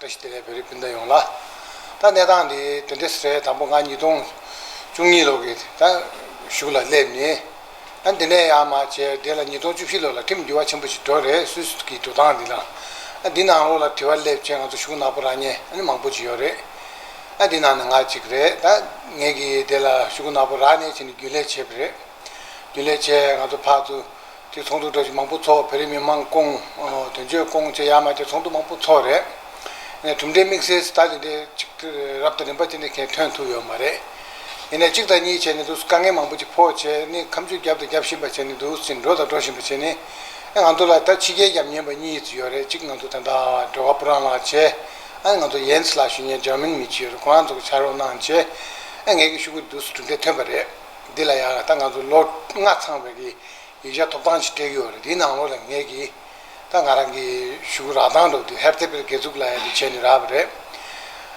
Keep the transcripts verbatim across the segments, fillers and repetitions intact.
བཀྲ་ཤིས་བདེ་ལེགས། བོད་རིགས་སྤུན་ཟླ་ཡོངས་ལ། ད་གནས་སྟངས་འདི་དེ་འདྲ་རེད། དང་པོ་ང་ཉིས་སྟོང་བཅུ་གཉིས་ལོ་གི་ད་གཞུག་ལ་སླེབས་ནས། ཨ་འདི་ནས་ཡར་མར་བྱས། དེ་ལ་ཉིས་སྟོང་བཅུ་བཞི་ལོ་ལ་ཁྲིམས་འགྱུར་བ་ཆེན་པོ་ཞིག་འགྲོ་རེད། སུད་སི་གི་འགྲོ་སྟངས་འདི་ལ། ཨ་འདི་ནང་ལོགས་ལ་དྲི་བ་སླེབས་བྱས། ང་ཚོ་ཤོག་བུ་ནག་པོ་རག་མཁན་ཨ་ནི་མང་པོ་ཅིག་ཡོད་རེད། ཨ་འདི་ནང་ནས་ང་གཅིག་རེད། ད་ངས་ཀྱིས་དེ་ལ་ཤོག་གུ་ནག་པོ་རག་ནས་བྱས་ནས་རྒྱུན་ལས་བྱས་པ་རེད། རྒྱུན་ལས་བྱས། ང་ཚོ་ཕར་ཚུར་དེ་ཚོགས་འདུ་འདྲ་ཞིག་མང་པོ་ཚོགས། བོད་རིགས་མི་མང་བསྐོང་། དོན་གཅོད་བསྐོང་བྱས། ཡར་མར་བྱས་ཚོགས་འདུ་མང་པོ་ཚོགས་རེད། ཡིན་ནའི་གྲུབ་འབྲས་དམིགས་བསལ་ད་དེ་འདྲའི་ཅིག་རབ་དང་རིམ་པ་དེ་འདྲ་གང་ཐོན་ཐུབ་ཡོད་མ་རེད། ཡིན་ནའི་གཅིག་དང་གཉིས་བྱས་ནས་འདུག་དཀའ་ངལ་མང་པོ་ཅིག་ཕོག་བྱས་ནས། ཁ་མཆུ་བརྒྱབ་དང་རྒྱབ་བཞིན་པ་བྱས་ནས་འདུག་ཟིན། འགྲོ་དང་འགྲོ་བཞིན་པ་བྱས་ནས། ཨ་ང་ཚོ་ལ་ད་ཕྱི་རྒྱལ་རྒྱབ་མཁན་པ་གཉིས་ཙམ་ཡོད་རེད། གཅིག་ང་ཚོ་ད་ལྟ་སྒྲོལ་དཀར་སྤུ་རང་ལགས་བྱས། ཨ་ང་ཚོ་ཡེན་སི་ལགས་ཞུ་མཁན་འཇར་མན་མི་ཅིག་ཡོད་རེད། ཁོ་རང་ཚོ་གིས་ཕྱག་རོགས་གནང་བྱས། ཨ་ངས་ཀྱིས་ཤོག་གུ་འདུག་སེ་གྲུབ་འབྲས་ཐོན་པ་རེད། འདི་ལ་ཡང་ད་ང་ཚོ་ལོ་ལྔ་ཚང་བའི་གི་ཡིག་ཆ་ཐོབ་ཐང་ཅིག་སྤྲད་ཀྱི་ཡོད་རེད། འདིའི་ནང་ལོགས་ལ་ངས་ཀྱིས་ད་ང་རང་གི་ཤོག་གུ་རག་སྟངས་འདྲ་བོ་དེ་ཧེར་ཐེ་པེར་དགེ་ཚུགས་ལ་ཡ་དེ་བྱས་ནས་རག་པ་རེད།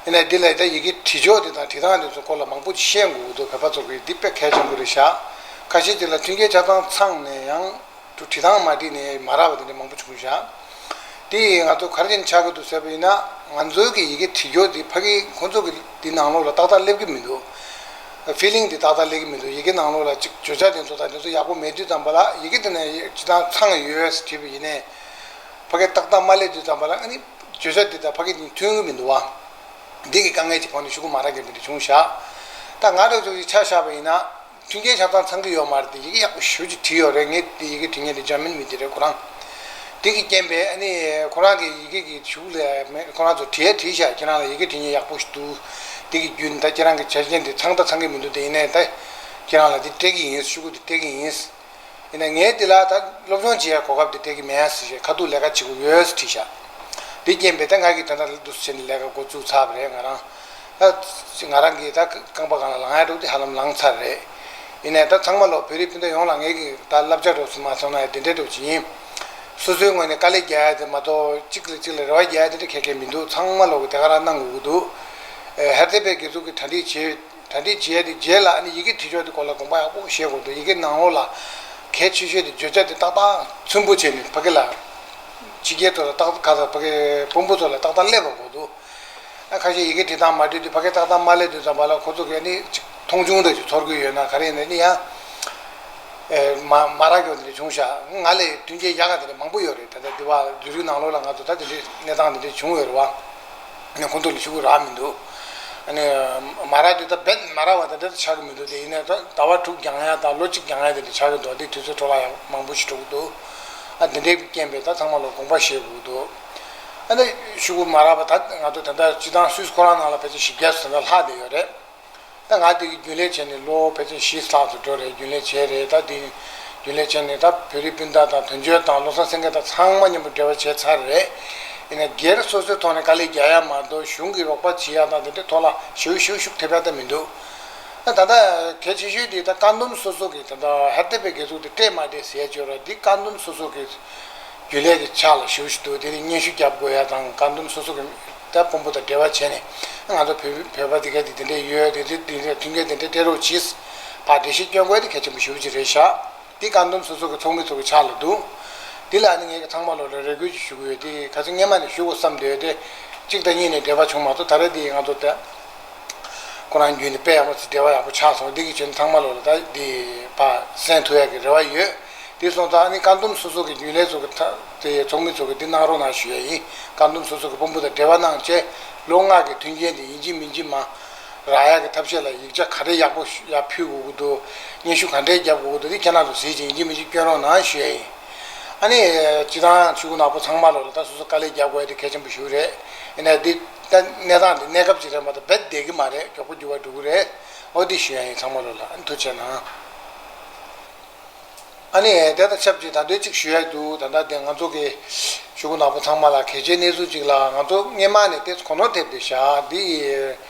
ཡིན་ནའི་འདི་ལ་ད་ཡི་གེ་བྲིས་ཕྱོགས་དེ་དང་བྲིས་སྟངས་དེ་ཚོ་སྐོར་ལ་མང་པོ་ཅིག་ཤེས་དགོས་ཀྱི་འདུག་བོད་པ་ཚོ་གིས་འདི་དཔེ་གལ་ཆེན་པོ་རེད་ཤག་ཁ་ཤས་ཅིག་ལ་མཐུན་རྐྱེན་ཆ་ཚང་ཚང་ནས་ཡང་བྲིས་སྟངས་མ་འགྲིག་ནས་མ་རག་པ་དེ་འདྲ་མང་པོ་བྱུང་ཤག་དེ་ང་ཚོ་ག་རེ་བྱས་ནས་ཆགས་ཀྱི་འདུག་ཟེར་བ་ཡིན་ན། ང་ཚོའི་གི་ཡི་གེ་བྲིས་ཕྱོགས་དེ་ཕ་གི་ཁོང་ཚོ་གི་དེ་ནང་ལོགས་ལ་ཏག་ཏག་སླེབས་ཀྱི་མི་འདུག་ཕི་ལིང་དེ་ཏག་ཏག་སླེབས་ཀྱི་མི་འདུག་ཡི་གེ་ནང་ལོགས་ལ་ཅིག་བརྗོད་བྱ་དེ་ཚོ་དང་དེ་ཚོ་ཡག་པོ་མེད་དུས་ཙམ་པ་ལ། ཡི་གེ་དེ་ནས་སྤྱིར་བཏང་ཚང་ཡོད་ཟེར་བྲིས་པ་ཡིན་ནའི། ཕ་གི་ཏག་ཏག་མ་སླེབས་དུས་ཙམ་པ་ལ་ཨ་ནི་བརྗོད་བྱ་འདི་དང་ཕ་གི་གཉིས་མཐུན་གྱི་མི་འདུག་བ། འདི་གི་དཀའ་ངལ་གྱི་ཕངས་ནས་ཤོག་གུ་མ་རག་མཁན་དེ་འདྲ་བྱུང་ཤག་ད་ང་རང་ཚོ་གི་ཆ་བཞག་པ་ཡིན་ན། མཐུན་རྐྱེན་ཆ་ཚང་ཚང་གི་ཡོད་མ་རེད་དེ། ཡི་གེ་ཡག་པོ་ཞེ་པོ་ཅིག་བྲིས་ཡོད་རེད། ངས་འདི་ཡི་གེ་བྲིས་མཁན་དེ་འཇར་མན་མི་དེ་རེད། ཁོ་རང་། དེ་གི་རྐྱེན་པས་ཨ་ནི་ཁོ་རང་གི་ཡི་གེ་གི་ཤོག་གུ་ལ་མེད། ཁོ་རང་ཚོ་བྲིས་ཡ་བྲིས་ཤག་ཁྱེད་རང་ལ་ཡི་གེ་བྲིས་མཁན་ཡག་པོ་ཞིག་འདུག་དེ་གི་རྒྱུན་ད་ཁྱེད་རང་གི་ཆ་རྐྱེན་དེ་ཚང་ད་ཚང་གི་མི་འདུག་དེ་ཡིན་ནའི་ད་ཁྱེད་རང་ལ་འདི་སྤྲད་ཀྱི་ཡིན། ཤོག་གུ་འདི་སྤྲད་ཀྱི་ཡིན། ཡིན་ན་ངས་དེ་ལ་ད་སློབ་སྦྱོང་བྱེད་ཡ་གོ་སྐབས་དེ་སྤྲད་ཀྱི་མེད་ཟེར་བྱས། ཁ་ཐུག་ལས་ཀ་བྱེད་དགོས་ཡོད་ཟེར་བྲིས་ཤག་དེ་རྐྱེན་པས་ད་ང་གིས་ད་ལྟ་འདུག་སེ་བྱས་ནས་ལས་ཀ་འགོ་བཙུགས་ཚར་བ་རེད། ང་རང་ད་ང་རང་གིས་ད་རྐང་པ་སྒང་ལ་ལངས་ཡ་འདྲ་བོ་དེ་ཧ་ལམ་ལངས་ཚར་རེད། ཡིན་ནའི་ད་ཚང་མ་ལོ་བོད་རིགས་སྤུན་ཟླ་ཡོངས་ལ་ངས་ཀྱིས་ད་བསླབ་བྱ་འདྲ་བོ་ཞིག་མ་སོང་ན་ཡང་དེ་འདྲའི་འདྲ་བོ་ཅིག་ཡིན། སོ་སོའི་ངོས་ནས་དཀའ་ལས་རྒྱག་ཡ་དེ་མ་གཏོགས་གཅིག་ལ་གཅིག་ལ་རེ་བ་རྒྱག་ཡ་དེ་འདྲ་གང་ཡང་མི་འདུག་ཚང་མ་ལོ་གིས་དེ་ག་རང་གནང་དགོས་ཀྱི་འདུག་ཨེ་ཧེར་ཐེ་པེར་དགེ་ཚུགས་ཀྱིས་གྲ་སྒྲིག་བྱེད། གྲ་སྒྲིག་བྱས་ཏེ་རྗེས་ལ་ཨ་ནི་ཡི་གེ་བྲིས་ཕྱོགས་དེ་སྐོར་ལ་དགོངས་པ་ཡག་པོ་བཞེས་དགོས་འདུག་ཡི་གེ་ནང་ལོགས་ལ་གལ་ཆེ་ཤོས་དེ་བརྗོད་བྱ་དེ་ཏག་ཏག་ཚུན་པོ་བྱས་ནས་ཕ་གི་ལ། ཕྱི་རྒྱལ་ཚོ་ལ་ཏག་ཏག་ག་ས་ཕ་གི་དཔོན་པོ་ཚོ་ལ་ཏག་ཏག་སླེབས་པ་དགོས་འདུག་ཨ་ཁ་ཤས་ཡི་གེ་བྲིས་སྟངས་མ་འགྲིག་དུས་ཕ་གི་ཏག་ཏག་མ་སླེབས་དུས་ཙམ་པ་ལ་ཁོ་ཚོ་གིས་ཨ་ནི་ཅིག་མཐོང་ཆུང་འདྲ་ཅིག་ཚོར་གི་ཡོད་ན། ག་རེ་ཡིན་ན་ཨ་ནི་ཡང་། ཨེ་མ་མ་རག་རྒྱུ་དེ་འདྲ་བྱུང་ཤག་ང་ལས་མཐུན་རྐྱེན་ཡག་ག་དེ་འདྲ་མང་པོ་ཡོད་རེད། ད་ལྟ་འདི་བ་བོད་རིགས་ནང་ལོགས་ལ་ང་ཚོ་ད་དེ་འདྲའི་གནས་སྟངས་དེ་འདྲ་བྱུང་ཡོད་རེད་བ། ཨ་ནི་ཁོང་ཚོ་ལ་ཤོག་གུ་རག་མི་འདུག་ཨ་ནི་མ་རག་དུས་ད་རྦད་མ་རག་པ་དེ་འདྲ་ཆགས་ཀྱི་མི་འདུག་དེ་ཡིན་ནའི་ད་ཟླ་བ་དྲུག་འགྱངས་ཡ་དང་ལོ་གཅིག་འགྱངས་ཡ་དེ་འདྲ་ཆགས་ཀྱི་འདུག་དེ་དུས་ཚོད་འཕྲོ་བརླག་ཡང་མང་པོ་ཞིག་འགྲོ་གི་འདུག་ཨ་དེ་འདྲའི་རྐྱེན་པས་ད་ཚང་མ་ལ་དགོངས་པ་བཞེས་དགོས་ཀྱི་འདུག་ཨ་ནི་ཤོག་གུ་མ་རག་པ་ད་ང་ཚོ་ད་ལྟ་སྤྱིར་བཏང་སུད་སི་ཁོ་རང་ནང་ལ་ཕལ་ཆེར་བཞི་བརྒྱ་ཙམ་ད་ལྷག་བསྡད་ཡོད་རེད། ད་ང་དེ་གི་རྒྱུན་ལས་བྱས་ནས་ལོ་ཕལ་ཆེར་བཞི་ལྷག་ཙམ་འགྲོ་རེད། རྒྱུན་ལས་བྱས་རེད། ད་དེ་རྒྱུན་ལས་བྱས་ནས་ད་བོད་རིགས་སྤུན་ཟླ་དང་དོན་གཅོད་དང་བློ་བཟང་སེང་གེ་དང་ཚང་མ་མཉམ་པོ་འབྲེལ་བ་བྱས་ཚར་རེད། ཡིན་ན་སྒེར་སོ་སོའི་ཐོག་ནས་དཀའ་ལས་རྒྱག་ཡ་མ་གཏོགས་གཞུང་གིས་རོགས་པ་བྱེད་ཡ་དང་དེ་འདྲའི་ཐོག་ལ་ཞེ་པོ་ཞེ་པོ་ཤུགས་ཐེབས་ཡ་ད་མི་འདུག་ད་ད་ལྟ་གལ་ཆེ་ཤོས་དེ་ད་བཀའ་འདོམས་སོ་སོ་གིས་ད་ལྟ་ཧེར་ཐེ་པེར་དགེ་ཚུགས་དེ་སྤྲད་མ་སྤྲད་ཟེར་ཡ་ཅིག་ཡོད་རེད། འདི་བཀའ་འདོམས་སོ་སོ་གི་རྒྱུན་ལས་ཀྱི་ཕྱག་ལ་ཞེ་པོ་ཞིག་འདུག་དེ་ནི་སྙན་ཞུ་རྒྱབ་དགོས་ཡ་དང་། བཀའ་འདོམས་སོ་སོ་གི་ད་དཔོན་པོ་དང་འབྲེལ་བ་བྱས་ནས། ང་ཚོ་བོད་བོད་པ་དེ་ག་དེ་དེ་འདྲས་ཡོད། དེ་དེ་དེ་འདྲས་མཐུན་རྐྱེན་དེ་འདྲས་སྤྲད་རོགས་གྱིས། ཕར་འགྲེལ་བཤད་སྐྱོན་དགོས་དེ་གལ་ཆེན་པོ་ཞེ་པོ་ཅིག་རེད་ཤག་དེ་བཀའ་འདོམས་སོ་སོ་གི་ཚོགས་མི་ཚོ་གི་ཕྱག་ལ་འདུག་དེ་ལ་ནི་ངས་ཚང་མ་ལོ་ལ་རེ་སྐུལ་ཅིག་ཞུ་གི་ཡོད། དེ་ག་ཚོད་སྔོན་མ་ནས་ཞུ་དགོས་བསམ་བསྡད་ཡོད་དེ། གཅིག་དང་གཉིས་ནས་འབྲེལ་བ་བྱུང་མ་གཏོགས། ད་རེས་དེ་ང་ཚོ་ད་ཁོ་རང་བརྒྱུད་ནས་དཔེ་ཡག་པོ་ཅིག་འབྲེལ་བ་ཡག་པོ་ཆགས་སོང་། འདི་གི་ཆེད་ཚང་མ་ལོ་ལ་ད་འདི་ཕར་གསན་ཐུབ་ཡག་གི་རེ་བ་ཡོད། དེ་སོང་ཙང་ཨ་ནི་བཀའ་འདོམས་སོ་སོ་གི་རྒྱུན་ལས་ཚོ་གི་ད་དེ་ཚོགས་མི་ཚོ་གི་འདི་གནང་རོགས་གནང་ཞུ་ཡ་ཡིན། བཀའ་འདོམས་སོ་སོ་གི་དཔོན་པོ་དང་འབྲེལ་བ་གནང་བྱས། ལོ་ལྔ་གི་མཐུན་རྐྱེན་དེ་ཡིན་གཅིག་མིན་གཅིག་མ་རག་ཡ་གི་ཐབས་ཤེས་ལ་ཡིག་ཆ་ག་རེ་ཡག་པོ་ཞུ་ཡ་ཕུལ་དགོས་ཀྱི་འདུག་སྙན་ཞུ་ག་འདྲས་རྒྱབ་དགོས་ཀྱི་འདུག་དེ་ཁྱེད་རང་ཚོ་གཟིགས་བྱས་ཡིན་གཅིག་མིན་གཅིག་སྐྱོན་རོགས་གནང་ཞུ་ཡ་ཡིན། ཨ་ནི་སྤྱིར་བཏང་ཕྲུ་གུ་ནག་པོ་ཚང་མ་ལོ་ལ་ད་སོ་སོ་དཀའ་ལས་རྒྱག་དགོས་ཡ་དེ་གལ་ཆེན་པོ་ཞིག་རེད། ཡིན་ནའི་འདི་ད་གནས་སྟངས་འདི་གནས་སྐབས་ཅིག་རེད་མ་གཏོགས་རྦད་བསྡད་ཀྱི་མ་རེད། མགྱོགས་པོ་འགྱུར་བ་འགྲོ་གི་རེད། འོ་འདི་ཞུ་ཡ་ཡིན། ཚང་མ་ལོ་ལ་ཨ་ནི་ཐུགས་རྗེ་གནང་། ཨ་ནི་དེ་དང་ཆབས་ཅིག་ད་དུང་གཅིག་ཞུ་ཡ་འདུག་ད་ལྟ་དེ་ང་ཚོ་གི་ཕྲུ་གུ་ནག་པོ་ཚང་མ་ལ་གལ་ཆེའི་གནས་ཚུལ་ཅིག་ལ། ང་ཚོ་སྔོན་མ་ནས་དེ་གོ་ནོར་ཐེབས་བསྡད་ཤག་འདི་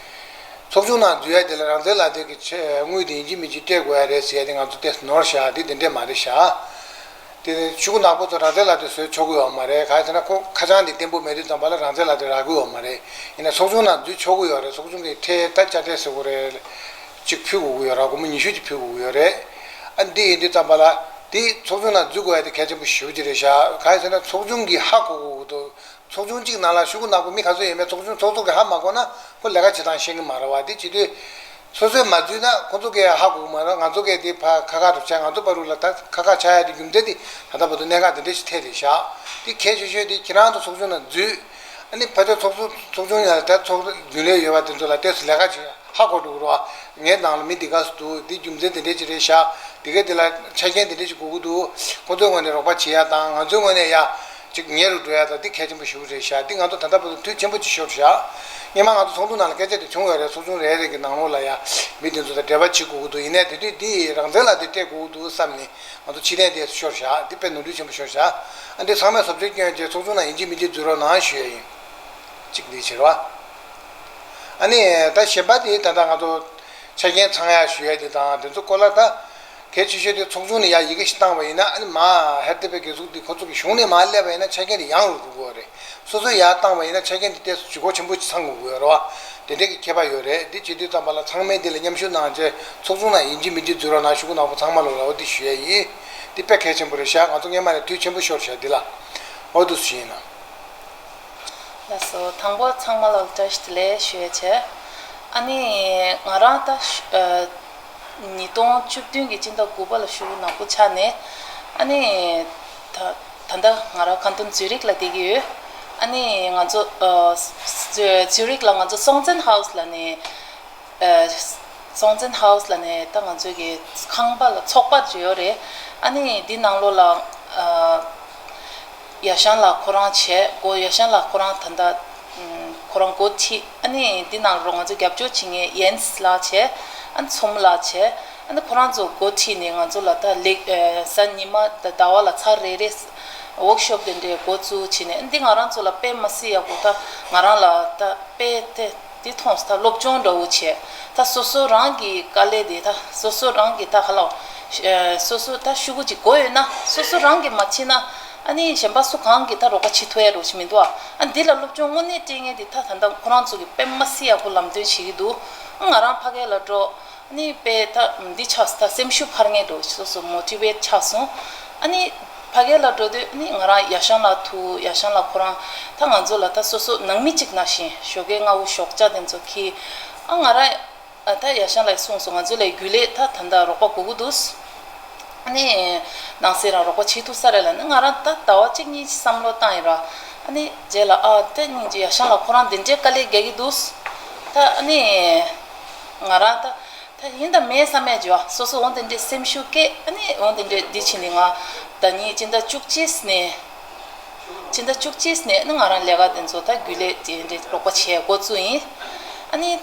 ཚོགས་ཆུང་ནང་འཛུལ་ཡ་དེ་ལ་རང་བཙན་ལག་དེབ་ཀྱི་ཆེད་དངུལ་དེ་ཡིན་གཅིག་མིན་གཅིག་སྤྲད་དགོས་ཡ་རེད་ཟེར་ཡ་དེ་ང་ཚོ་དེ་ནོར་ཤག་འདི་དེ་འདྲས་མ་རེད་ཤག་དེ་ནས་ཕྲུ་གུ་ནག་པོ་ཚོ་རང་བཙན་ལག་དེབ་བཟོས་ཆོག་གི་ཡོད་མ་རེད། གང་ཡིན་ཟེར་ན་ཁོ་ཁ་བྱང་དེ་བརྟན་པོ་མེད་དུས་ཙམ་པ་ལ་རང་བཙན་ལག་དེབ་རག་གི་ཡོད་མ་རེད། ཡིན་ན་ཚོགས་ཆུང་ནང་འཛུལ་ཆོག་གི་ཡོད་རེད། ཚོགས་ཆུང་གིས་ཁྲལ་ད་དཔྱ་ཁྲལ་ཟེར་དགོས་རེད། གཅིག་ཕུལ་དགོས་ཀྱི་ཡོད་རེད། སྒོར་མོ་ཉི་ཤུ་ཅིག་ཕུལ་དགོས་ཀྱི་ཡོད་རེད། ཨ་འདི་ཡིན་དུས་ཙམ་པ་ལ་དེ་ཚོགས་ཆུང་ནང་འཛུལ་དགོས་ཡ་དེ་གལ་ཆེན་པོ་ཞེ་པོ་ཅིག་རེད་ཤག་གང་ཡིན་ཟེར་ན་ཚོགས་ཆུང་གིས་ཧ་གོ་དགོས་ཀྱི་འདུག་ཚོགས་ཆུང་གཅིག་ནང་ལ་ཤོག་གུ་ནག་པོ་མི་ག་ཚོད་ཡོད་མེད་ཚོགས་ཆུང་ཚོགས་གཙོ་གིས་ཧ་མ་གོ་ན་ཁོ་ལས་ཀ་བྱེད་སྟངས་ཤེས་ཀྱི་མ་རེད་བ། དེ་བྱེད་དུས་སོ་སོས་མ་འཛུལ་ན་ཁོ་ཚོ་གིས་ཧ་གོ་གི་མ་རེད། ང་ཚོ་གིས་དེ་ཕ་ཁ་ཁ་རུ་བྱས། ང་ཚོ་བར་དུ་ལ་ད་ཁ་ཁ་ཆགས་ཡ་དེ་རྒྱུ་མཚན་དེ་ད་ལྟ་བར་དུ་གནད་འགག་དེ་འདྲ་ཞིག་ཐེབས་རེད་ཤག་དེ་གལ་ཆེ་ཤོས་དེ་ཁྱེད་རང་ཚོ་ཚོགས་ཆུང་ནང་འཛུལ། ཨ་ནི་ཕལ་ཆེར་ཚོགས་གཙོ་ཚོགས་ཆུང་ཡང་ད་ཚོགས་རྒྱུན་ལས་ཡོད་པ་དེ་ཚོ་ལ་ཏོག་ཙམ་ལས་ཀ་ཅིག་ཧ་གོ་འགྲོ་གི་རེད་བ། ངའི་ནང་ལ་མི་འདི་ག་ཚོད་འདུག་འདི་རྒྱུ་མཚན་དེ་འདྲས་ཅིག་རེད་ཤག་དེ་ག་དེ་ལ་ཆ་རྐྱེན་དེ་འདྲས་ཅིག་དགོས་ཀྱི་འདུག་ཁོ་ཚོའི་ངོས་ནས་རོགས་པ་བྱེད་ཡ་དང་ང་ཚོའི་ངོས་ནས་ཡ་ཅིག་ཉེ་རུ་འགྲོ་ཡ་དང་འདི་གལ་ཆེན་པོ་ཞེ་པོ་རེད་ཤག་འདི་ང་ཚོ་ད་ལྟ་བར་དུ་འཐུས་ཆེན་པོ་ཅིག་ཤོར་ཤག་སྔོན་མ་ང་ཚོ་ཚོགས་འདུ་ནང་ལ་སྐད་ཆ་དེ་བྱུང་ཡོད་རེད། ཚོགས་ཆུང་རེ་རེ་གི་ནང་ལོགས་ལ་ཡ་མི་དེ་ཚོ་དང་འབྲེལ་བ་བྱེད་དགོས་ཀྱི་འདུག་ཡིན་ནའི་དེ་དུས་འདི་རང་བཙན་ལ་དེ་སྤྲད་དགོས་ཀྱི་འདུག་བསམ་ནས་ང་ཚོ་ཕྱིར་འཐེན་དེ་ཤོར་ཤག་འདི་དཔེ་ནོར་འཁྲུལ་ཆེན་པོ་ཤོར་ཤག་ཨ་འདི་ཚང་མས་བཟོ་བཅོས་སྐྱོན་བྱས་ཚོགས་ཆུང་ནང་ཡིན་གཅིག་མིན་གཅིག་འཛུལ་རོགས་གནང་ཞུ་ཡ་ཡིན། གཅིག་འདི་བྱེད་རོགས། ཨ་ནི་ད་གཞན་པ་དེ་ད་ལྟ་ང་ཚོ་ཆ་རྐྱེན་ཚང་ཡག་ཞུ་ཡ་དེ་དང་དེ་ཚོ་སྐོར་ལ་ད་གལ་ཆེ་ཤོས་དེ་ཚོགས་ཆུང་ནས་ཡ་ཡི་གེ་ཞིག་བཏང་བ་ཡིན་ན་ཨ་ནི་མ་ཧེར་ཏེ་པའི་དགེ་ཚོགས་འདི་ཁོ་ཚོ་གི་གཞུང་ནས་མ་སླེབས་པ་ཡིན་ན་ཆ་རྐྱེན་དེ་ཡང་རུ་འགྲོ་གི་རེད། སོ་སོས་ཡར་བཏང་བ་ཡིན་ན་ཆ་རྐྱེན་དེ་ཏོག་ཙམ་ལྗིད་ཁོག་ཆེན་པོ་ཅིག་ཚང་དགོས་ཀྱི་ཡོད་རེད་བ། དེ་འདྲའི་གི་ཁྱད་པར་ཡོད་རེད། འདི་བྱེད་དུས་ཙམ་པ་ལ་ཚང་མས་འདི་ལ་མཉམ་ཞུགས་གནང་བྱས་ཚོགས་ཆུང་ནང་ཡིན་གཅིག་མིན་གཅིག་འཛུལ་རོགས་གནང་ཞུ་སྐུལ་གནང་པོ་ཚང་མ་ལོ་ལ་འོ་འདི་ཞུ་ཡ་ཡིན། འདི་དཔེ་གལ་ཆེན་པོ་རེད་ཤག་ང་ཚོ་སྔོན་མ་ནས་འཐུས་ཆེན་པོ་ཤོར་ཤག་འདི་ལ་འོ་འདུག་སེ་ཞུ་ཡིན་ན། ལགས་སོ། དང་པོ་ཚང་མ་ལ་བཀྲ་ཤིས་བདེ་ལེགས་ཞུ་ཡ་བྱས། ཨ་ནི་ང་རང་ད་ཤ་ཨ་ཉིས་སྟོང་བཅུ་བདུན་གྱི་སྤྱི་ཟླ་དགུ་པ་ལ་ཤོག་གུ་ནག་པོ་ཆགས་ནས་ཨ་ནི་ད་ད་ལྟ་ང་རང་ཁ་འདོན་ཛུ་རིག་ལ་བསྡད་ཀྱི་ཡོད། ཨ་ནི་ང་ཚོ་ཨ་ཛུ་ཛུ་རིག་ལ་ང་ཚོ་སྲོང་བཙན་ཧའུ་སི་ལ་ནས་ཨ་སྲོང་བཙན་ཧའུ་སི་ལ་ནས་ད་ང་ཚོ་གི་ཁང་པ་ལ་ཚོགས་པ་ཅིག་ཡོད་རེད། ཨ་ནི་འདི་ནང་ལོགས་ལ་ཨ་ཡ་ཤང་ལགས་ཁོ་རང་བྱས། འགོ་ཡ་ཤང་ལགས་ཁོ་རང་ད་ལྟ་ཨམ་ཁོ་རང་འགོ་ཁྲིད། ཨ་ནི་འདི་ནང་ལོགས་ང་ཚོ་རྒྱབ་སྐྱོར་བྱེད་མཁན་ཡེན་སི་ལགས་བྱས། ཨ་ནི་ཚོ་མོ་ལགས་བྱས། ཨ་ནི་ཁོ་རང་ཚོ་འགོ་ཁྲིད་ནས་ང་ཚོ་ལ་ད་ལེགས་ཨ་གཟའ་ཉི་མ་ད་ཟླ་བ་ལ་ཚར་རེ་རེ་ཝོག་ཤོབ་དེ་འདྲའི་འགོ་བཙུགས་བྱས་ནས། ཨ་ནི་འདི་ང་རང་ཚོ་ལ་དཔེ་མ་སྲིད་ཡག་པོ། ད་ང་རང་ལ་ད་དཔེ་དེ་འདི་མཐོང་སོང་། ད་སློབ་སྦྱོང་འདྲ་བོ་བྱས། ད་སོ་སོ་རང་གི་དཀའ་ལས་དེ་ད་སོ་སོ་རང་གི་ད་ག་ལ་ཨ་སོ་སོ་ད་ཤོག་གུ་ཅིག་དགོས་ཡོད་ན་སོ་སོ་རང་གིས་མ་བྱས་ན་ཨ་ནི་གཞན་པ་སུ་གང་གིས་ད་རོགས་པ་བྱེད་ཐུབ་ཡ་རོགས་ཞིག་མི་འདུག་ཨ། ཨ་འདི་ལ་སློབ་སྦྱོང་དངོས་གནས་སྤྲད་མཁན་དེ་ད་ད་ལྟ་ཁོ་རང་ཚོ་གིས་དཔེ་མ་སྲིད་ཡག་པོ་ལམ་སྟོན་བྱེད་ཀྱི་འདུག་ཨ་ང་རང་ཕ་གི་ལ་འགྲོ། ཨ་ནི་དཔེ་ད་འདི་ཆགས་སོང་། ད་སེམས་ཤུགས་འཕར་མཁན་འགྲོ་སོ་སོ་མོ་ཊི་ཝེ་ཊི་ཆགས་སོང་། ཨ་ནི་ཕ་གི་ལ་འགྲོ་དུས་ཨ་ནི་ང་རང་ཡ་ཤང་ལགས་ཐུག་ཡ་ཤང་ལགས་ཁོ་རང་ད་ང་ཚོ་ལ་ད་སོ་སོ་ནང་མི་གཅིག་ནང་བཞིན་ཞོགས་ཀས་སྔ་པོ་ཞོགས་ཇ་དེ་ཚོ་འཁྱེར། ཨ་ང་རང་ཨ་ད་ཡ་ཤང་ལགས་གསུངས་སོང་། ང་ཚོ་ལ་རྒྱུན་ལས་ད་ད་ལྟ་རོགས་པ་དགོས་ཀྱི་འདུག་ཨ་ནི་ནང་སེམས་རང་རོགས་པ་བྱེད་ཐུབ་ས་རེད་ལབ་ནས་ང་རང་ད་ཟླ་བ་གཅིག་གཉིས་བསམ་བློ་བཏང་ཡིན་ར། ཨ་ནི་རྗེས་ལ་ཨ་དེ་སྙིང་རྗེ་ཡ་ཤང་ལགས་ཁོ་རང་འདི་འདྲའི་དཀའ་ལས་རྒྱག་གི་འདུག་ད་ཨ་ནི་ང་རང་ད་ད་ཡིན་དང་མིན་བསམ་ཡ་བྱས་སོ་སོ་འོ་དེ་འདྲའི་སེམས་ཤུགས་སྐྱེས། ཨ་ནི་འོ་དེ་འདྲའི་འདི་བྱས་ནས་ང་ཟླ་ཉིན་སྤྱི་ཟླ་བཅུ་གཅིག་ནས་སྤྱི་ཟླ་བཅུ་གཅིག་ནས་ཨ་ནི་ང་རང་ལས་ཀ་དེ་ཚོ་ད་རྒྱུན་ལས་དེ་འདྲའི་རོགས་པ་བྱས་འགོ་བཙུགས་ཡིན། ཨ་ནི།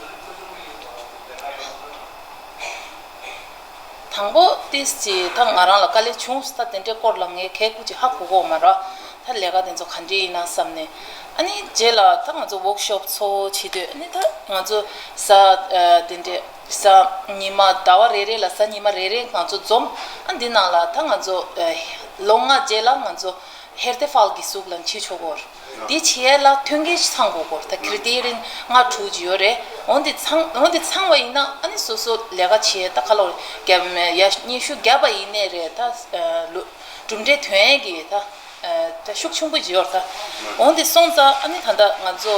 དང་པོ་ཏིས་ཅི་ད་ང་རང་ལ་དཀའ་ལས་བྱུང་སོང་། ད་དེ་འདྲའི་སྐོར་ལ་ངས་གལ་ཀུ་ཅི་ཧ་གོ་གོ་མ་ར། ད་ལས་ཀ་དེ་ཚོ་ག་འདྲ་ཡིན་ན་བསམ་ནས། ཨ་ནི་རྗེས་ལ་ད་ང་ཚོ་ཝོག་ཤོབ་ཚོ་བྱེད་དུས་ཨ་ནི་ད་ང་ཚོ་ས་ཨ་དེ་འདྲའི་ས་ཉི་མ་ཟླ་བ་རེ་རེ་ལ་ས་ཉི་མ་རེ་རེ་ང་ཚོ་འཛོམས། ཨ་འདི་ནང་ལ་ད་ང་ཚོ་ཨ་ལོ་ལྔ་རྗེས་ལ་ང་ཚོ་ཧེར་ཏེ་ཧྥལ་གྱི་གཟུགས་ལ་འཁྱེར་ཆོག་གོ། འདི་བྱེད་ཡས་ལ་མཐུན་རྐྱེན་ཞིག་ཚང་དགོས་སྐོར། ད་ཁྲི་ཏི་རི་ལྔ་དྲུག་ཅིག་ཡོད་རེད། འོན་ཏེ་ཚང་འོན་ཏེ་ཚང་བ་ཡིན་ན་ཨ་ནི་སོ་སོ་ལས་ཀ་བྱེད་ཡས་ད་ཁ་ལོ་རྒྱབ་ཡ་སྙན་ཞུ་བརྒྱབ་པ་ཡིན་ནའི་རེད། ད་ལོ་གྲུབ་འབྲས་ཐོན་ཡས་ཀྱི་ད་ད་ཤུགས་ཆེན་པོ་ཅིག་ཡོད་རེད། ད་འོན་ཏེ་སོང་ཙང་ཨ་ནི་ད་ལྟ་ང་ཚོ་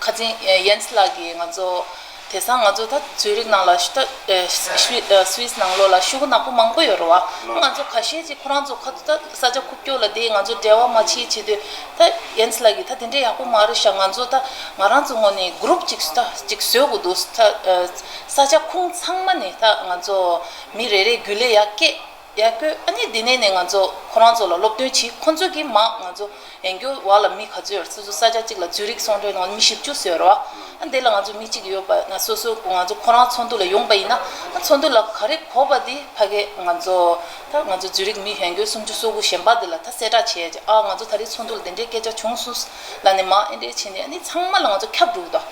ཁ་སང་ཡན་སི་ལགས་ཀྱིས་ང་ཚོ་དེང་སང་ང་ཚོ་ད་ཛུ་རིག་ནང་ལ་ཤི་ད་ཨེ་སུ་སུ་སུ་ཝིས་ནང་ལོགས་ལ་ཤོག་གུ་ནག་པོ་མང་པོ་ཡོད་རེད་བ། ང་ཚོ་ཁ་ཤས་ཅིག་ཁོ་རང་ཚོ་ཁ་ཐུག་ད་ས་ཆ་ཁུག་ཀྱོག་ལ་དེ་ང་ཚོ་འབྲེལ་བ་མ་བྱེད་བྱེད་དུས་ད་ཡན་སི་ལགས་ཀྱིས་ད་དེ་འདྲས་ཡག་པོ་མ་རེད་ཤག་ང་ཚོ་ད་ང་རང་ཚོ་ངོས་ནས་གུ་རུབ་ཅིག་ད་ཅིག་བཟོ་དགོས་འདུག་ད་ཨེ་ས་ཆ་ཁུངས་ཚང་མ་ནས་ད་ང་ཚོ་མི་རེ་རེ་རྒྱུན་ལས་ཡར་སྐད་ཡར་བསྐོས། ཨ་ནི་དེ་ནས་ནས་ང་ཚོ་ཁོ་རང་ཚོ་ལ་སློབ་སྟོན་བྱེད། ཁོ་ཚོ་གིས་མ་ང་ཚོ་ཡན་གྱོ་བ་ལ་མི་ག་ཚོད་ཡོད་རེད། སོ་སོ་ས་ཆ་གཅིག་ལ་ཛུ་རིག་སོང་འདྲ་ནང་མི་བཞི་བཅུ་ཙམ་ཡོད་རེད་བ། ཨ་འདི་ལ་ང་ཚོ་མི་གཅིག་ཡོད་པ་ན་སོ་སོ་ང་ཚོ་ཁོ་རང་ཚོགས་འདུ་ལ་ཡོང་པ་ཡིན་ན། ཨ་ཚོགས་འདུ་ལ་ག་རེ་གོ་བ་འདི་ཕ་གི་ང་ཚོ་ད་ང་ཚོ་ཛུ་རིག་མི་ཡན་གྱོ་སུམ་ཅུ་སོ་དགུ་གཞན་པ་འདི་ལ་ད་གསལ་བསྒྲགས་བྱས་རྗེས། ཨ་ང་ཚོ་ད་རེས་ཚོགས་འདུ་ལ་འདི་འདྲའི་སྐད་ཆ་བྱུང་སོང་ལབ་ནས་མ་ཨེ་འདྲའི་བྱས་ནས་ཨ་ནི་ཚང་མ་ལ་ང་ཚོ་ཁྱབ་འགྲོ་གི་འདུག་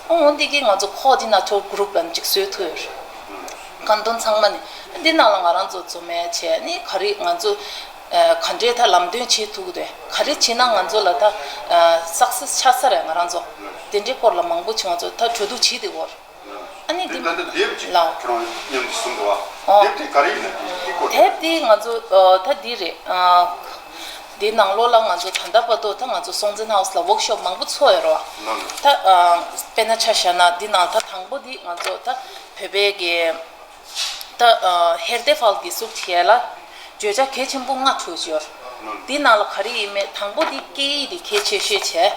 ཨ་འོ་འདི་གིས་ང་ཚོ་ཁོ་འདི་ན་ཚོ་གུ་རུབ་ལབ་ནས་ཅིག་བཟོས་ཐུབ་ཡོད་རེད། ཁ་འདོན་ཚང་མ་ནི་འདི་ནང་ལ་ང་རང་ཚོ་འཛོམས་མེད་བྱས་ནི་ག་རེ་ང་ཚོ་ཨ་ག་འདྲའི་ད་ལམ་སྟོན་བྱེད་ཐུབ་ཀྱི་འདུག་ག་རེ་བྱེད་ན་ང་ཚོ་ལ་ད་ཨ་སག་སེ་སི་ཆགས་ས་རེད། ང་རང་ཚོ་དེ་འདྲའི་སྐོར་ལ་མང་པོ་ཅིག་ང་ཚོ་ད་གྲོས་བསྡུར་བྱེད་དེ་འོར། ཨ་ནི་འདི་ད་ལྟ་དེབ་ཅིག་ལ་ཁྱོད་རང་མཉམ་དུ་གསུངས་འདུག་བ། ཨོ། དེབ་དེ་ག་རེ་ཡིན་ན་དེ་དེ་སྐོར་དེབ་དེ་ང་ཚོ་ཨ་ད་འདི་རེད། ཨ་ འདི་ནང་ལོགས་ལ་ང་ཚོ་ད་ལྟ་བར་དུ་ད་ང་ཚོ་སྲོང་བཙན་ཧའོ་སི་ལ་ཝོག་ཤོབ་མང་པོ་ཚོགས་ཡོད་རེད་བ། ད་དཔེར་ན་ཆ་བཞག་ན་འདི་ནང་ད་དང་པོ་འདི་ང་ཚོ་ད་བོད་པའི་གི་ད་ཧེར་ཏེ་ཧྥལ་གྱི་གཟུགས་དེ་ལ་བརྗོད་བྱ་གལ་ཆེན་པོ་ལྔ་འཁྲུགས་ཡོད། འདི་ནང་ལ་ག་རེ་ཡིན་མེད་དང་པོ་འདི་སྐད་ཡིག་འདི་གལ་ཆེ་ཤོས་བྱས།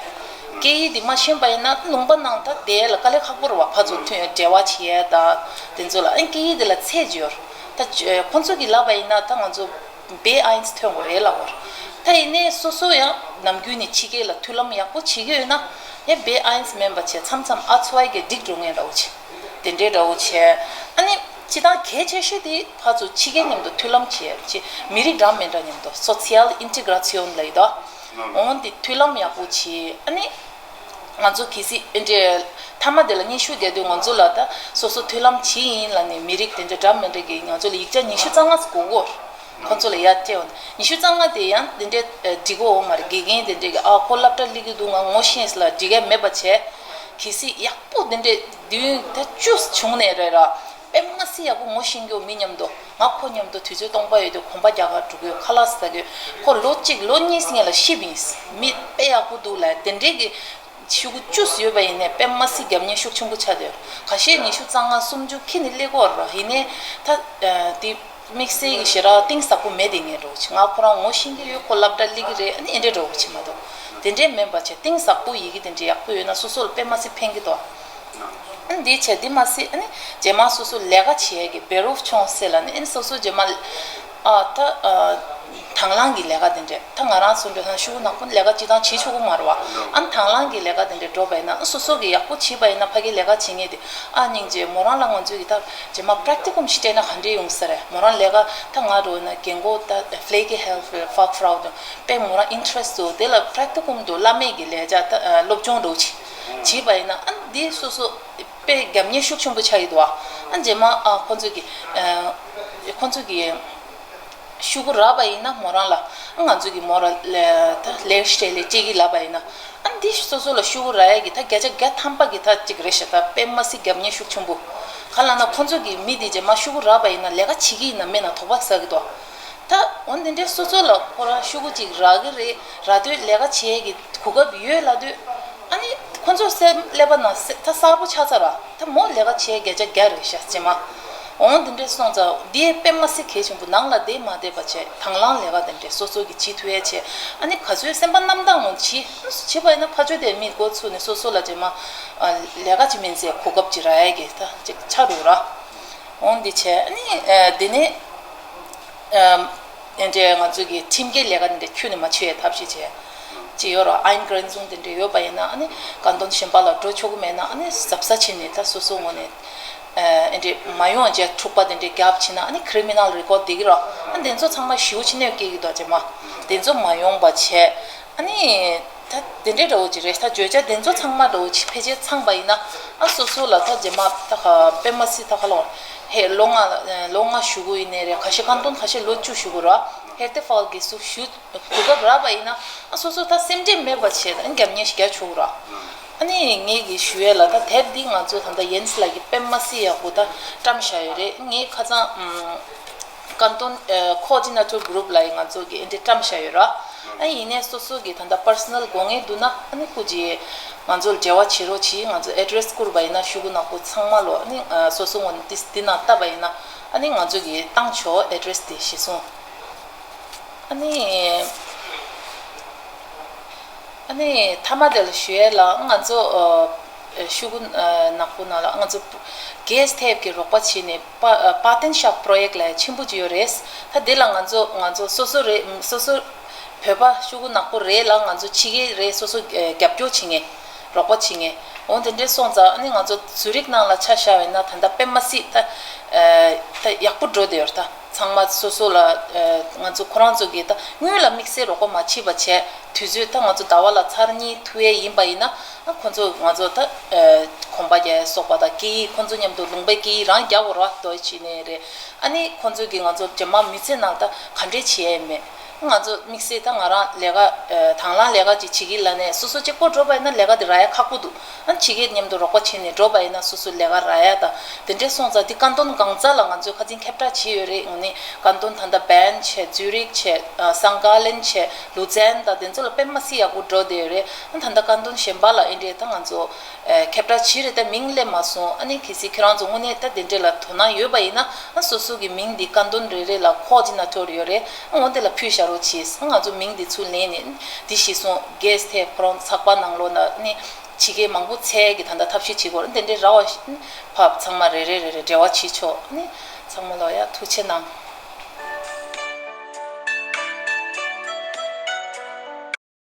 སྐད་ཡིག་འདི་མ་ཤེས་པ་ཡིན་ན་ལུང་པ་ནང་ད་བསྡད་ལ་དཀའ་ལས་ཁག་པོ་རེད་བ། ཕར་ཚུར་ཐོན་འབྲེལ་བ་བྱེད་ཡས་ད་དེ་ཚོ་ལ་ཨ་སྐད་ཡིག་འདི་ལ་ཚད་ཅིག་ཡོད། ད་ཁོང་ཚོ་གིས་ལབ་པ་ཡིན་ན་ད་ང་ཚོ་བེ་ཨའིན་སི་ཐོན་དགོས་རེད་ལབ་པ་རེད། ད་ཡིན་ནའི་སོ་སོ་ཡང་ནམ་རྒྱུན་ནས་ཕྱི་རྒྱལ་ལ་མཐུན་ལམ་ཡག་པོ་བྱེད་ཀྱི་ཡོད་ན་ཡང་བེ་ཨའིན་སི་མིན་པ་བྱས་མཚམས་མཚམས་ཨ་ཚོ་ཨའི་གི་འགྲིག་འགྲོ་ངེས་འདྲ་བོ་བྱས། དེ་འདྲའི་འདྲ་བོ་བྱས། ཨ་ནི་སྤྱི་བཏང་གལ་ཆེ་ཤོས་དེ་ཕར་ཚུར་ཕྱི་རྒྱལ་མཉམ་དུ་མཐུན་ལམ་བྱས་བྱས་མི་རིགས་འདྲ་མི་འདྲ་མཉམ་དུ་སོ་ཤལ་ཨིན་ཊི་གྷ་རེ་ཤན་ལབ་ཡོད་དོ། འོང་དེ་མཐུན་ལམ་ཡག་པོ་བྱས། ཨ་ནི་ང་ཚོ་གལ་སྲིད་ཨེ་འདྲའི་མཐའ་མ་དེ་ལ་སྙན་ཞུ་རྒྱག་དུས་ང་ཚོ་ལ་ད་སོ་སོ་མཐུན་ལམ་བྱེད་ཡིན་ལབ་ནས་མི་རིགས་དེ་འདྲ་འདྲ་མི་འདྲ་གི་ང་ཚོ་ལ་ཡིག་ཆ་ཉི་ཤུ་རྩ་ལྔ་ཙམ་དགོས་གོ། ཁོང་ཚོ་ལ་ཡར་སྤྲད་འོང་། ཉི་ཤུ་རྩ་ལྔ་དེ་ཡང་དེ་འདྲའི་ཨེ་འགྲིག་གི་ཡོད་མ་རེད། དགེ་རྒན་དེ་འདྲས་ཀྱིས་ཨ་ཁོ་སློབ་གྲྭ་སླེབས་ཀྱི་འདུག་ང་ངོ་ཤེས་ལབ་འགྲིག་གི་མེད་པ་བྱས། གལ་སྲིད་ཡག་པོ་དེ་འདྲས་བདུན་ད་བཅུ་བྱུང་ནས་རེད་ར། དཔེ་མ་སྲིད་ཡག་པོ་ངོ་ཤེས་ཀྱི་ཡོད་མི་མཉམ་དུ་ང་ཁོ་མཉམ་དུ་དུས་ཚོད་སྟོང་པ་ཡོད་དུས་གོམ་པ་རྒྱག་གར་འགྲོ་གི་ཡོད། ཁ་ལག་ཟ་གི་ཡོད། ཁོ་ལོ་གཅིག་ལོ་གཉིས་སྔོན་ལ་ཤི་བ་ཡིན། མི་དཔེ་ཡག་པོ་འདུག་ལབ་དེ་འདྲས་ཀྱི་ཤོག་གུ་བཅུ་ཡོད་པ་ཡིན་ནའི་དཔེ་མ་སྲིད་རྒྱབ་གཉེར་ཤུགས་ཆེན་པོ་ཆགས་བསྡད་ཡོད། ཁ་ཤས་ཉི་ཤུ་རྩ་ལྔ་སུམ་ཅུ་ཁྱེར་ནས་སླེབས་ཀྱི་ཡོད་རེད། ཡིན་ནའི་ད་དེ་དམིགས་བསལ་གྱི་ཞེ་དྲག་གཏིང་ཟབ་པོ་མེད་དེ་ངས་འགྲོ་ཆེ། ང་ཁོ་རང་ངོ་ཤེས་ཀྱི་ཡོད། ཁོ་སློབ་གྲྭ་སླེབས་ཀྱི་རེད། ཨ་ནི་ཨེ་འདྲས་འགྲོ་ཆེ་མ་གཏོགས་དེ་འདྲས་མིན་པ་བྱས་གཏིང་ཟབ་པོ་ཡི་གེ་དེ་འདྲས་ཡག་པོ་ཡོད་ན་སོ་སོ་ལ་དཔེ་མ་སྲིད་ཕན་གྱི་འདུག་ཨ་ནི་འདི་བྱས་འདི་མ་ཟད་ཨ་ནི་རྗེས་མ་སོ་སོ་ལས་ཀ་བྱེད་ཡས་ཀྱི་བེ་རུབ་ཆོང་སེ་ལ་ནི་ཨ་ནི་སོ་སོ་རྗེས་མ་ཨ་ད་ཨ་དང་བླངས་ཀྱི་ལས་ཀ་དེ་འདྲས། ད་ང་རང་ཚོ་འདྲ་ན་ཤུ་གུ་ནག་པོ་ལས་ཀ་སྤྱི་བཏང་བྱེད་ཆོག་གི་མ་རེད་བ། ཨ་ནི་དང་བླངས་ཀྱི་ལས་ཀ་དེ་འདྲས་འགྲོ་བས་ན་ཨ་སོ་སོ་གི་ཡག་པོ་བྱེད་པ་ཡིན་ན་ཕ་གི་ལས་ཀ་བྱེད་མཁན་དེ་ཨ་སྙིང་རྗེ། མོ་རང་ལ་ང་ཚོས་ཀྱི་ད་རྗེས་མ་པྲེག་ཊི་ཀུམ་ཞིག་སྤྲད་ན་ག་འདྲས་ཡོང་ས་རེད། མོ་རང་ལས་ཀ་ད་ང་འགྲོ་ན་རྒན་གོག་ད་ཕི་ལེ་གི་ཧེལ་ཐི་ཕག་ཕ་རའུ་དང་དཔེ་མོ་རང་ཨིན་ཊི་རེ་སི་ཊི་འདུག་དེ་ལ་པྲེག་ཊི་ཀུམ་དུ་བླ་མེད་ཀྱི་ལས་བྱ་ད་སློབ་སྦྱོང་འགྲོ་བྱེད་བྱེད་པ་ཡིན་ན་ཨ་འདི་སོ་སོ་དཔེ་རྒྱབ་གཉེར་ཤུགས་ཆེན་པོ་ཆགས་ཀྱི་འདུག་ཨ་རྗེས་མ་ཨ་ཁོ་ཚོས་ཀྱི་ཨ་ཁོ་ཚོས་ཀྱི་ཤུ་གུ་རག་པ་ཡིན་ན་མོ་རང་ལ་ཨ་ང་ཚོས་ཀྱི་མོ་རང་ལ་ད་ལེགས་སྤྲད་ལེགས་སྤྲད་ཀྱི་ལབ་པ་ཡིན་ན་ཨ་འདི་སོ་སོ་ལ་ཤུ་གུ་རག་ཡས་ཀྱི་ད་བརྒྱ་ཆ་བརྒྱ་ཐམ་པ་གི་ད་ཅིག་རེད་ཤག་ད་དཔེ་མ་སྲིད་རྒྱབ་གཉེར་ཤུགས་ཆེན་པོ། ག་ལབ་ན་ཁོ་ཚོས་ཀྱི་མི་འདི་རྗེས་མ་ཤུ་གུ་རག་པ་ཡིན་ན་ལས་ཀ་བྱེད་ཀྱི་ཡིན་ན་མེད་ན་དོགས་པ་ཟ་གི་འདུག་ད་འོ་འདི་འདྲའི་སོ་སོ་ལ་ཁོ་རང་ཤུ་གུ་ཅིག་རག་གི་རེད། རག་དུས་ལས་ཀ་བྱེད་ཀྱི་གོ་སྐབས་ཡོད་ལབ་དུས་ཨ་ནི་ཁོ་ཚོ་སེམས་ཀླད་པ་ནང་སེ་ད་གསལ་པོ་ཆགས་ཚར་བ། ད་མོ་ལས་ཀ་བྱེད་བརྒྱ་ཆ་བརྒྱ་རེད་ཤག་རྗེས་མ་འོང་འདི་འདྲའི་སོང་ཙང་འདི་དཔེ་མ་སྲིད་གལ་ཆེན་པོ། ནང་ལ་བསྡད་མ་བསྡད་པ་བྱས་དང་བླངས་ལས་ཀ་འདི་འདྲའི་སོ་སོ་གི་བྱེད་ཐུབ་ཡས་བྱས། ཨ་ནི་ག་ཚོད་སེམས་པ་རྣམ་དག་ངང་བྱེད་བྱེད་པ་ཡིན་ན་ཕར་ཕྱོགས་དེ་མི་འགོ་ཚུགས་ནས་སོ་སོ་ལ་རྗེས་མ་ལས་ཀ་ཅིག་མིན་ཚེ་གོ་སྐབས་ཅིག་རག་ཡས་ཀྱི་ད་ཅིག་ཆགས་འགྲོ་ར། འོང་འདི་བྱས་ཨ་ནི་འདི་ནས། ཨམ། དེ་འདྲའི་ང་ཚོ་གི་ཁྲིམས་འགལ་ལས་ཀ་དེ་འདྲ་ཁྱོན་ནས་མ་ཆུད་ཡའི་ཐབས་ཤེས་བྱས། ཅི་ཡོད་ར་ཨ་ཡིན་ཀྲན་ཟུང་དེ་འདྲ་ཡོད་པ་ཡིན་ན་ཨ་ནི་ཀན་ཏོན་གཞན་པ་ལ་འགྲོ་ཆོག་གི་མེད་ན་ཨ་ནི་གཟབ་གཟབ་བྱས་ནས་ད་སོ་སོ་ངོས་ནས་ཨ་འདྲའི་མ་ཡོང་བྱས་འཁྲུག་པ་དེ་འདྲའི་རྒྱབ་ཕྱིན་ན་ཨ་ནི་ཀི་རི་མི་ནལ་རི་ཀོཌ་བསྡད་ཀྱི་ར། ཨ་དེ་ཚོ་ཚང་མ་ཞེ་པོ་ཅིག་གནོད་སྐྱེལ་གྱི་འདུག་རྗེས་མ་དེ་ཚོ་མ་ཡོང་པ་བྱས། ཨ་ནི། ད་དེ་འདྲའི་འདྲ་བོ་ཅིག་རེད། ད་བརྗོད་བྱ་དེ་ཚོ་ཚང་མ་འདྲ་བོ་ཅིག་ཕལ་ཆེར་ཚང་པ་ཡིན་ན་ཨ་སོ་སོ་ལ་ད་རྗེས་མ་ད་ག་དཔེ་མ་སྲིད་ད་ག་ལོ་ཧེ་ལོ་ལྔ་ལོ་ལྔ་ཞུ་གི་ཡིན་ནའི་རེད། ཁ་ཤས་ཀན་ཏོན་ཁ་ཤས་ལོ་བཅུ་ཞུ་གི་རེད། ཧེར་ཏེ་ཧྥལ་གྱི་སུ་ཞུ་གོ་སྐབས་རག་པ་ཡིན་ན་ཨ་སོ་སོ་ད་སེམས་ཁྲལ་མེད་པ་བྱས་ད་རྒྱབ་གཉེར་ཞིག་རྒྱག་ཆོག་གི་རེད། ཨ་ནི་ངས་ཀྱི་ཞུ་ཡས་ལ་ད་དེབ་འདི་ང་ཚོ་ད་ལྟ་ཡན་སི་ལགས་ཀྱིས་དཔེ་མ་སྲིད་ཡག་པོ་ད་བཀྲམ་བཞག་ཡོད་རེད། ངས་ཁ་སང་ཀན་ཏོན་ཁོ་ཅི་ན་ཅོ་གུ་རུབ་ལ་ཡི་ང་ཚོ་གི་ཨེ་འདྲ་བཀྲམ་བཞག་ཡོད་ར། ཨ་ཡིན་ནའི་སོ་སོ་གི་ད་ལྟ་པར་སོ་ནལ་དགོས་ངེས་འདུག་ན་ཨ་ནི་སྐུ་མཁྱེན་ང་ཚོར་འབྲེལ་བ་བྱེད་རོགས་གྱིས། ང་ཚོ་ཨེ་ཌི་རེ་སི་བསྐུར་བ་ཡིན་ན་ཤོག་གུ་ནག་པོ་ཚང་མ་ལོ་ཨ་ནི་སོ་སོ་ངོས་ནས་ཏིས་འདི་ནང་བཏབ་པ་ཡིན་ན་ཨ་ནི་ང་ཚོ་གི་བཏང་ཆོག་ཨེ་ཌི་རེ་སི་དེ་གཞི་བཟུང་། ཨ་ནི། ཨ་ནི་མཐའ་མ་དེ་ལ་ཞུ་ཡས་ལ་ང་ཚོ་ཨ་ཤོག་གུ་ཨ་ནག་པོ་ནང་ལ་ང་ཚོ་གེས་ཐེབས་ཀྱི་རོགས་པ་བྱས་ནས་པ་ཨ་པ་ཏན་ཤོབ་པོ་རོ་ཡེག་ལབ་ཡས་ཆེན་པོ་ཅིག་ཡོད་རེད། ད་དེ་ལ་ང་ཚོ་ང་ཚོ་སོ་སོ་རེད། སོ་སོ་བོད་པ་ཤོག་གུ་ནག་པོ་རེད་ལ་ང་ཚོ་ཕྱི་རྒྱལ་རེད། སོ་སོ་ཨ་རྒྱབ་སྐྱོར་བྱེད་མཁན་རོགས་པ་བྱེད་མཁན་འོང་དེ་འདྲས་སོང་ཙང་ཨ་ནི་ང་ཚོ་ཛུ་རིག་ནང་ལ་ཆ་བཞག་པ་ཡིན་ན་ད་ལྟ་དཔེ་མ་སྲིད་ད་ཨ་ད་ཡག་པོ་འགྲོ་བསྡད་ཡོད་རེད། ད། ཚང་མ་སོ་སོ་ལ་ཨ་ང་ཚོ་ཁོ་རང་ཚོ་གིས་ད་དངུལ་ལ་དམིགས་བསལ་རོགས་པ་མ་བྱེད་པ་བྱས་དུས་ཚོད་ད་ང་ཚོ་ཟླ་བ་ལ་ཚར་གཉིས་ཐུག་ཡས་ཡིན་པ་ཡིན་ན་ཨ་ཁོ་ཚོ་ང་ཚོ་ད་ཨ་གོམ་པ་རྒྱག་ཡས་སོགས་པ་དང་སྐད་ཡིག་ཁོ་ཚོ་མཉམ་དུ་ལུང་པའི་སྐད་ཡིག་རང་རྒྱག་དགོས་རེད་བ། དོ་བྱས་ནས་རེད། ཨ་ནི་ཁོ་ཚོ་གིས་ང་ཚོ་རྗེས་མ་མི་ཚེ་ནང་ད་ག་འདྲས་བྱེད་ཡས་མེད། ང་ཚོ་དམིགས་བསལ་ད་ང་རང་ལས་ཀ་ཨ་དང་བླངས་ལས་ཀ་ཅིག་བྱེད་ཀྱི་ལ་ནས་སོ་སོ་གཅིག་པོ་འགྲོ་བ་ཡིན་ན་ལས་ཀ་དེ་རག་ཡ་ཁག་པོ་འདུག་ཨ་ཕྱི་རྒྱལ་མཉམ་དུ་རོགས་པ་བྱས་ནས་འགྲོ་བ་ཡིན་ན་སོ་སོ་ལས་ཀ་རག་ཡ་ད་དེ་འདྲས་སོང་ཙང་འདི་ཀན་ཏོན་གང་ཙམ་ལ་ང་ཚོས་ཁ་སང་ཁྱབ་བསྒྲགས་བྱས་ཡོད་རེད། ཨ་ནི་ཀན་ཏོན་ད་ལྟ་བྷན་བྱས་ཛུ་རིག་བྱས་ཨ་སང་ག་ལན་བྱས་ལུ་ཛན་ད་དེ་ཚོ་ལ་དཔེ་མ་སྲིད་ཡག་པོ་འགྲོ་བསྡད་ཡོད་རེད། ཨ་ད་ལྟ་ཀན་ཏོན་གཞན་པ་ལ་ཨེ་འདྲས་ད་ང་ཚོ་ཨ་ཁྱབ་བསྒྲགས་བྱས་རེད། ད་མིང་སླེབས་མ་སོང་། ཨ་ནི་གལ་སྲིད་ཁྱེད་རང་ཚོ་དངོས་གནས་ད་དེ་འདྲས་ལ་དོ་སྣང་ཡོད་པ་ཡིན་ན་ཨ་སོ་སོ་གི་མིང་འདི་ཀན་ཏོན་རེ་རེ་ལ་ཁོག་ཅིག་ན་ཐོར་ཡོད་རེད། ཨ་འོ་དེ་ལ་ཕུལ་བཞག་རོགས་གྱིས། ཨ་ང་ཚོ་མིང་འདི་ཚུར་ལེན་ནས་འདི་གཞིར་བཟུང་གེ་སི་ཐེབས་ཁོ་རང་ཚགས་པར་ནང་ལོགས་ན་ཨ་ནི་ཕྱི་རྒྱལ་མང་པོ་ཚད་ཀྱི་ད་ལྟ་ཐབས་ཤེས་བྱེད་དགོས་རེད། དེ་འདྲས་རག་པ་ཞིག་ཕབ་ཚང་མ་རེ་རེ་རེ་རེ་འབྲེལ་བ་བྱེད་ཆོག་ཨ་ནི་ཚང་མ་ལ་ཡ་ཐུགས་ཆེ་གནང་།